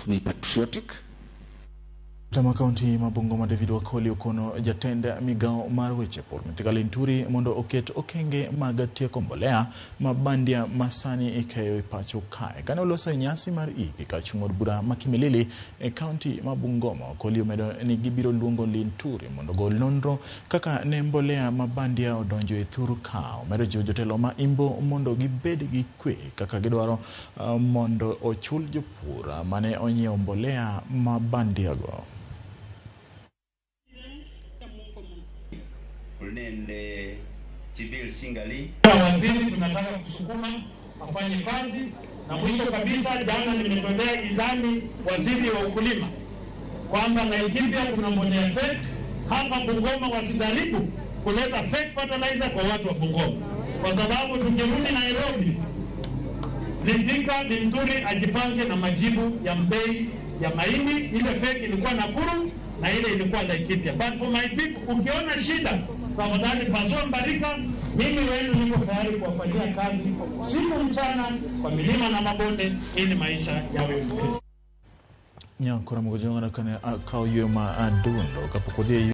To be patriotic. Jatelo ma kaunti ma Bungoma David Wakoli okono jatend migawo mar weche pur Mithika Linturi mondo oket okenge mag tieko mbolea ma bandia ma sani ikeyo e pacho kae. Kane oloso e nyasi mar ik ka chung' od bura ma Kimilili e kaunti ma Bungoma, Wakoli omedo ni gibiro luongo Linturi mondo ogol nonro kaka ne mbolea ma bandia odonjo e thur ka. Omedo jiwo jotelo ma Imbo mondo gibed gi kwe kaka gidwaro mondo ochul jopur mane onyiewo mbolea ma bandia go. Nende Chibil Singali. Waziri tunataka kusukuma afanye kazi, na mwisho kabisa, jana nimetolea ilani waziri wa ukulima kwamba Laikipia kuna mbolea fake hapa Bungoma, wasijaribu kuleta fake fertilizer kwa watu wa Bungoma, kwa sababu tukirudi Nairobi, Mithika Linturi ajipange na majibu ya bei ya mahindi. Ile fake ilikuwa Nakuru na ile ilikuwa Laikipia. But for my people, ukiona shida tafadhali pasua mbarika. Mimi wenu niko tayari kuwafanyia kazi usiku mchana, kwa milima na mabonde, ili maisha yawe mepesi. Nyankora Mugojongana kane akawo yweyo ma adundo kapok odhi e.